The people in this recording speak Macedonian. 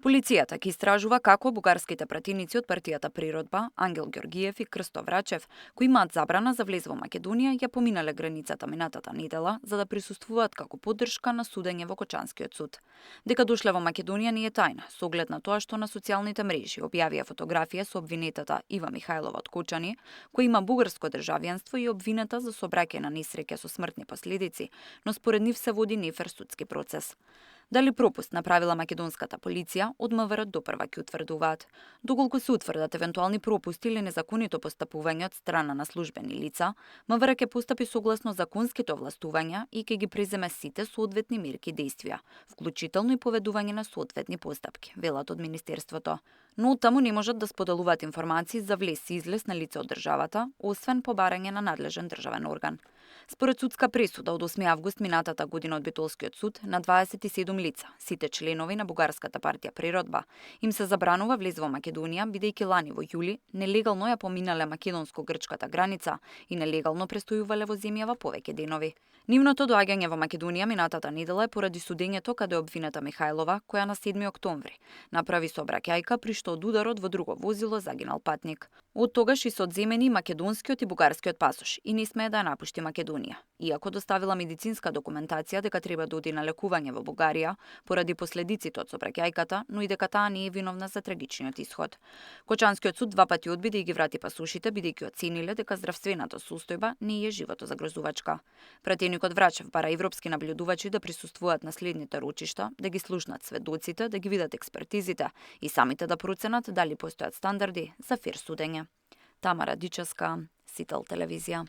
Полицијата ќе истражува како бугарските пратеници од партијата Природба, Ангел Ѓоргиев и Крсто Врачев, кои имаат забрана за влез во Македонија, ја поминале границата минатата недела за да присуствуваат како поддршка на судење во Кочанскиот суд. Дека дошле во Македонија не е тајна, со оглед на тоа што на социјалните мрежи објавија фотографија со обвинетата Ива Михајлова од Кочани, која има бугарско државјанство и обвинета за сообраќај на несреќа со смртни последици, но според нив се води нефер судски процес. Дали пропуст направила македонската полиција, од МВР допрва ќе утврдуваат. Доколку се утврдат евентуални пропусти или незаконито постапување од страна на службени лица, МВР ќе постапи согласно законските овластувања и ќе ги преземе сите соодветни мерки и действија, вклучително и поведување на соодветни постапки, велат од Министерството. Но таму не можат да споделуваат информации за влез и излез на лице од државата, освен по барање на надлежен државен орган. Според судска пресуда од 8 август минатата година од Битолскиот суд на 27 лица, сите членови на бугарската партија Природба, им се забранува влез во Македонија бидејќи лани во јули нелегално ја поминале македонско-грчката граница и нелегално престојувале во земјава повеќе денови. Нивното доаѓање во Македонија минатата недела е поради судењето каде обвината Михајлова, која на 7 октомври направи сообраќајка при што од ударот во друго возило загинал патник. Од тогаш и се одземени македонскиот и бугарскиот пасош и не смее да ја напушти Македонија, иако доставила медицинска документација дека треба да оди на лекување во Бугарија поради последиците од сообраќајката, но и дека таа не е виновна за трагичниот исход. Кочанскиот суд два пати одби да ги врати пасошите бидејќи оцениле дека здравствената состојба не е животозагрозувачка. Пратеникот Врачев бара европски наблюдувачи да присуствуваат на следните рочишта, да ги слушнат сведоците, да ги видат експертизите и самите да проценат дали постојат стандарди за фер судење. Тамара Дичевска, Сител телевизија.